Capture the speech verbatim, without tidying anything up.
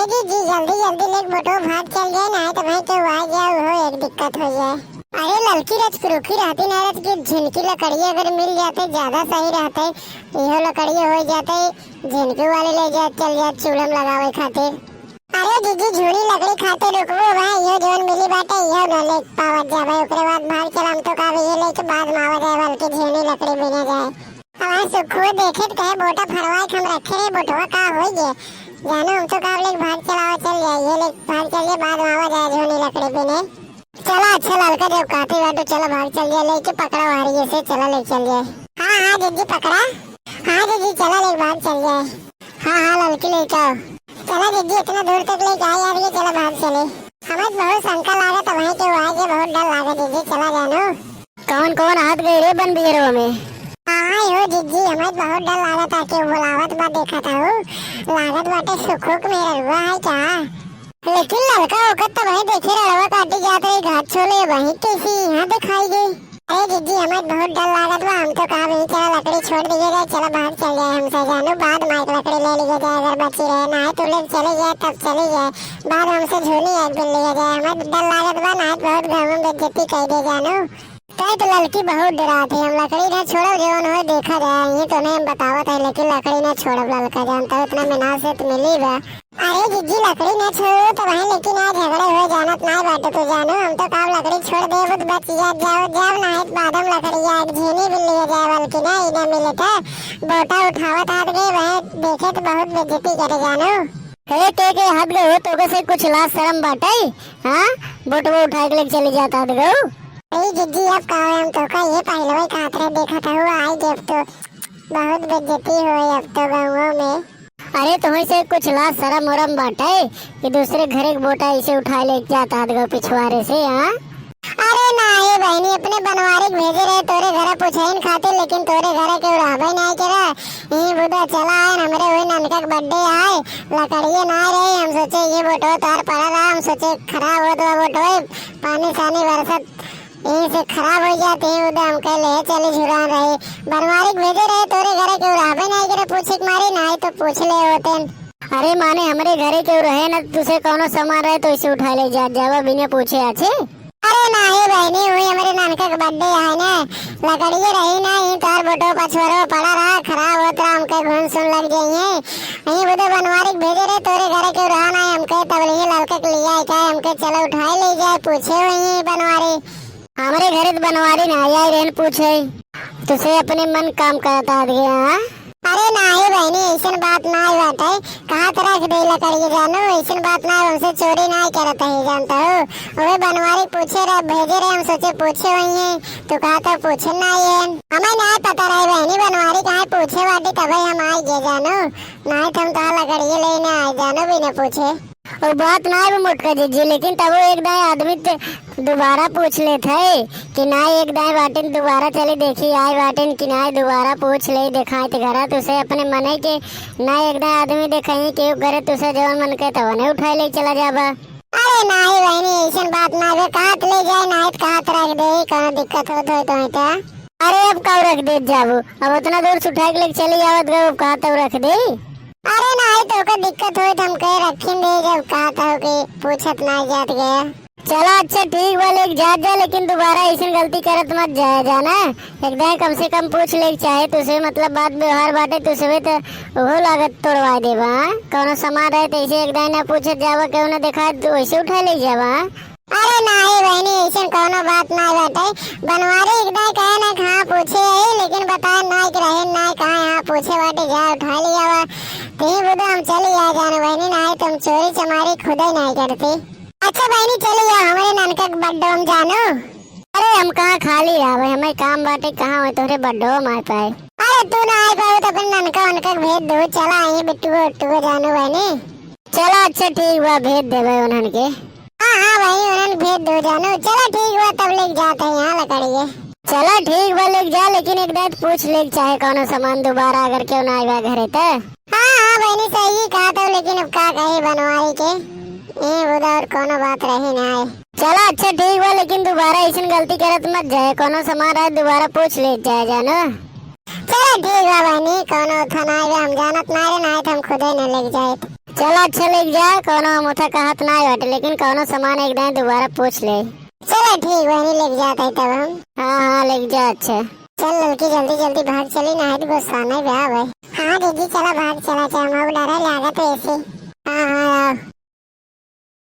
जी, जी, जल्दी, जल्दी लेके बोटो भाग चल जाए, नाहीं तो भाई केहू आ जाए, उहो एक दिक्कत हो जाए। अरे ललकी रच रुकी रहती ना रच कि झिनकी लकड़ी अगर मिल जाते, ज्यादा सही रहते। इहो लकड़ी हो जाते, झिनकी वाले ले जाए, चल जाए चूल्हा में लगावे खातिर। अरे जीजी, झूनी लकड़ी खातिर रुकबो भाई, इहो जौन मिली बाटे, इहो ना ले पावत जाबे, ओकरे बाद भाग चल, हम तो का ये लेके बाद में आवा जाए, बल्कि झूनी लकड़ी बिना जाए। हमार सुखुआ देखे त कहे बोटा फरवाए के हम रखे रहे, बोटवा का होई गे? जानो हम तो का लेके भाग चलावा चल जाए, ये लेके भाग चल जाए, बाद में आवा जाए झोनी लकड़ी बिने। चला अच्छा ललका जब कहते बाटू चला भाग चल जाए, लेके पकड़ा वारी से चला लेके चल जाए। हाँ, हाँ, जीजी पकड़ा। हाँ, जीजी चला लेके भाग चल जाए। हाँ, हाँ, ललकी लेके आओ। चला जीजी इतना दूर तक लेके आए यार, ये चला भाग चले। हमें बहुत शंका लागत है भाई, के वहाँ के बहुत डर लागत जीजी, चला जानो। कौन कौन हाथ गए रे बन बियरवा में? हाँ हो जीजी, हमें बहुत डर लागत है कि बुलावत बा, देखत हूँ। लागत बाटे सुखुक मेहररुआ है का? लेकिन ललका ओकर तो वही देखे रड़वा काटी जात रही घास छोले, वही कैसी यहाँ दिखाई गई? अरे जीजी, हमें बहुत डर लागत बा, हम तो कहा वही चला लकड़ी छोड़ दिए जाए, चला बाहर चल जाए हमसे, जानो बाद में एक लकड़ी ले लिए जाए अगर बची रहे, ना है तो ले चले जाए तब चले जाए, बाद में हमसे झोली एक दिन लिए जाए, हमें डर लागत बा, ना है बहुत घर में बेइज्जती कर दे जानो। तय तो ललकी बहुत डरात है, हम लकड़ी ना छोड़ब, जवन होए देखा जाए, ये तो नहीं हम बतावत है, लेकिन लकड़ी ना छोड़ब ललका, जानता हो इतना मेहनत से तो मिली बा। अरे जीजी लकड़ी ना छोड़ो तो वहीं, लेकिन आज झगड़े हो जानत ना बाटे तो जानो, हम तो काम लकड़ी छोड़ दे, बच जात जाओ, जाओ ना है तो बाद में लकड़ी आज झीनी भी लिए जाए, बल्कि ना ही ना मिले तो बोटा उठावत हाथ गए, वह देखे तो बहुत बेइज्जती करे जानो। हे के के हाथ गए हो, तो से कुछ लाज शर्म बाटे? हाँ, बोटवा उठा के लेके चली जात हाथ गए। ए जीजी, अब का होई, हम तो का ये पहलवे का हाथ रहे देखा था, वो आई जब तो बहुत बेइज्जती होई अब तो गाँवों में। अरे तुम्हें से कुछ लाज शर्म उरम बाटे कि दूसरे घरे के बोटा ऐसे उठा लेके जात हाथ गए पिछवारे से, हाँ? अरे ना, ए बहनी, अपने बनवारी के भेजे रहे तोरे घरे पूछइन खातिर, लेकिन तोरे घरे केहू रहबे नाहीं करे। ई बुदा चला आए, हमरे वही ननका के birthday आए, लकड़िए ना रहे, हम सोचे ये बोटो तार पड़ा रहा, हम सोचे खराब होत बा बोटो, पानी सानी बरसत, यही से खराब हो जाते हैं, उदा हम कह ले चले झुरा रहे। बनवारी के भेजे रहे तोरे घरे केहू रहबे नाहीं करे, पूछे के मारे नाहीं तो पूछ ले होते। अरे माने हमरे घरे केहू रहे ना, तुसे कौनो सामान रहे तो इसे उठा ले जा, जावा बिना पूछे आछे। अरे नाही बहनी, हुई हमरे नानका के birthday है ना, लकड़िए रही ना, ई तोहर बोटो पछवारो पड़ा रहा, खराब होत रहा, हमके घुन सुन लग जाइए। यहीं बुधो बनवारी के भेजे रहे तोरे घरे केहू रहा ना, हमके तब लिए ललका के लिए आए, कहे हमके चलो उठाए ले जाए, पूछे हुई बनवारी। हमरे घरे तो बनवारी ना आई, आई रहन पूछे। तुसे अपने मन काम करता आ गया, हाँ? अरे नाही बहनी, ऐसन बात नाही बाटे। कहाँ तो रख दे लकड़िए जानो, ऐसन बात नाही, हमसे चोरी नाही करत है, जानता हो। ओहे बनवारी पूछे रहे, भेजे रहे, हम सोचे पूछे हुई हैं, तो कहा तो पूछे नाही है। हमें नाही पता रहे बहनी, बनवारी कहाँ पूछे बाटी, तबे हम आई गए जानो, नाही तो हम तो लकड़िए लेने आए जानो बिना पूछे। ओ बात ना है मोटका जीजी, लेकिन तबो एक दाई आदमी ते दोबारा पूछ लेत है कि ना एक दाई बाटिन, दोबारा चली देखी आए बाटिन कि ना, दोबारा पूछ ले देखाए ते घरा तुसे अपने मने के ना, एक दाई आदमी देखाई के घरे तुसे जवन मन के तवने उठाए ले चला जाबा। अरे नाही बहनी, ऐसन बात ना है, कहाँ ले जाए ना है, कहाँ रख दे, कौनो दिक्कत हो तो, तो, तो। अरे अब काऊ रख देत जाबू, अब उतना दूर से उठा के लेके चले आवत गए, अब कहाँ तब रख दे? अरे नाही तो ओकर दिक्कत होई तो हम कहे रखिन दे, जब कहा था कि पूछत ना जात गया। चला अच्छा ठीक बा, लेके जात जा, लेकिन दोबारा ऐसन गलती करत मत जाए जाना। एक दाई कम से कम पूछ लेके चाहे तुसे, मतलब बात व्यवहार बाटे तुसे तो ओहो लागत तोड़वा देबा, हाँ? कौनो सामान रहे तो ऐसे एक दाई ना पूछत जाबा, केहू ना देखा तो वैसे उठा ले जाबा, हाँ? अरे नाही बहनी, ऐसन कौनो बात नाही बाटे। बनवारी एक दाई कहे ना कहाँ पूछे है, लेकिन बताए नाही कि रहे नाही कहाँ यहाँ पूछे बाटे, जा उठा लिया हुआ। ते बुधो हम चली आ जानो बहनी, नाही तुम चोरी चमारी खुदे नाही करती। अच्छा बहनी चली आ, हमरे ननका के birthday हम जानो। अरे हम कहाँ खाली आवे, हमें काम बाटे, कहाँ होए तोहरे birthday में आ पाए। अरे तू ना आ पावे तो अपने ननका उनका के भेज दो, चला आई बिट्टू उट्टू जानो बहनी। चला अच्छा ठीक बा, भेज देबे उन्हन के। हाँ, हाँ भाई, उन्हन भेज दो जानो। चला ठीक बा, तब लेके जात है यहाँ लकड़िए। चला ठीक बा, लेके जा, लेकिन एक दाई पूछ लेके चाहे कौनो सामान दोबारा अगर केहू ना आएगा घरे त। हाँ, हाँ बहनी, सही कहा तो, लेकिन अब का कही बनवारी के, ये उधर कौनो बात रही ना है। चला अच्छा ठीक बा, लेकिन दोबारा ऐसन गलती करत मत जाए, कौनो सामान रहे दोबारा पूछ लेके जाए जानो। चला ठीक बा बहनी, कौनो उठा ना आएगा, हम जानत ना रहे, ना आए तो हम खुदे न लेके जाए। चला अच्छा लेके जा, कौनो हम उठा कहत ना बाटे, लेकिन कौनो सामान एक दाएं दोबारा पूछ ले। चला ठीक बहिनी, लेके जात है तब हम। हाँ हाँ लेके जा अच्छा। चल ललकी जल्दी जल्दी भाग चली, ना है तो गुस्सा नहीं बा भाई। हाँ दीदी चला भाग चला, चाहे हम डरे लागत है ऐसे। हाँ हाँ आओ।